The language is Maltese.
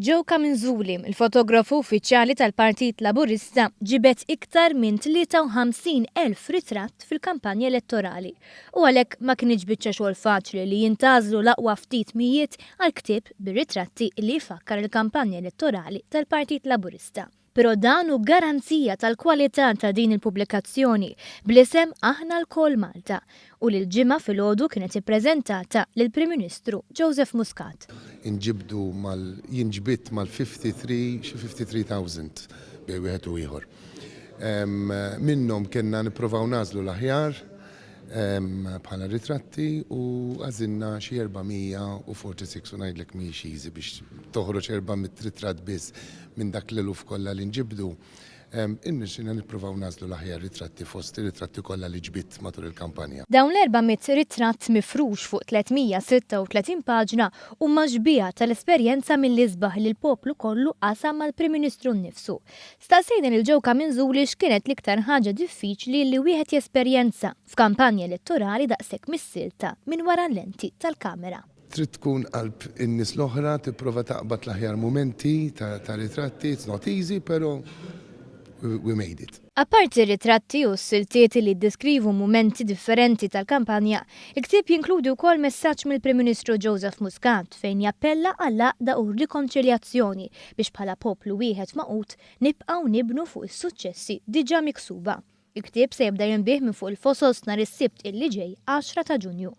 Joe Camenzuli, il-fotografu uffiċjali tal-Partit Laburista, ġibed iktar minn 53,000 ritratt fil-kampanja elettorali u għalhekk ma kinitx biċċa xogħol faċli li jintgħażlu l-aqwa ftit mijiet għal ktieb bir-ritratti li jfakkar il-kampanja elettorali tal-Partit Laburista. Però dan hu garanzija tal-kwalità ta' din il-pubblikazzjoni bl-isem Aħna Lkoll Malta u li l-Ġimgħa filgħodu kienet ippreżentata lill-Prim Ministru Joseph Muscat. Inġibdu mal, jinġbid mal-53, xi 53,000 bejn wieħed u ieħor. Minnhom kellna nipprovaw nagħżlu l-aħjar bħala ritratti u għażilna xi 446 u ngħidlek mhijiex easy biex toħroġ 400 ritratt biss minn dak l-eluf kollha li nġibdu. Irnexxielna nippruvaw nagħżlu l-aħjar ritratti fost ir-ritratti kollha li ġbidt matul il-kampanja. Dawn l-400 ritratt mifrux fuq 336 paġna huma xbieha tal-esperjenza mill-isbaħ li l-poplu kollu qasam mal-Prim Ministru nnifsu. Staqsejna lil Joe Camenzuli x'kienet l-iktar ħaġa diffiċli li wieħed jesperjenza f'kampanja elettorali daqshekk missielta minn wara l-lenti tal-kamera. Trid tkun qalb in-nies l-oħra, tipprova taqbad l-aħjar mumenti ta' ritratti, it's not easy pero we made it. Apparti r-ritratti u s-siltiet li jiddeskrivu mumenti differenti tal-kampanja, il-ktieb jinkludi wkoll messaġġ mill-Prim Ministru Joseph Muscat fejn jappella għall-għaqda u r-rikonċiljazzjoni biex bħala poplu wieħed magħqud nibqgħu nibnu fuq is-suċċessi diġà miksuba. Il-ktieb se jibda jinbiegħ minn fuq il-Fosos nhar is-Sibt illi ġej, 10 ta' Ġunju.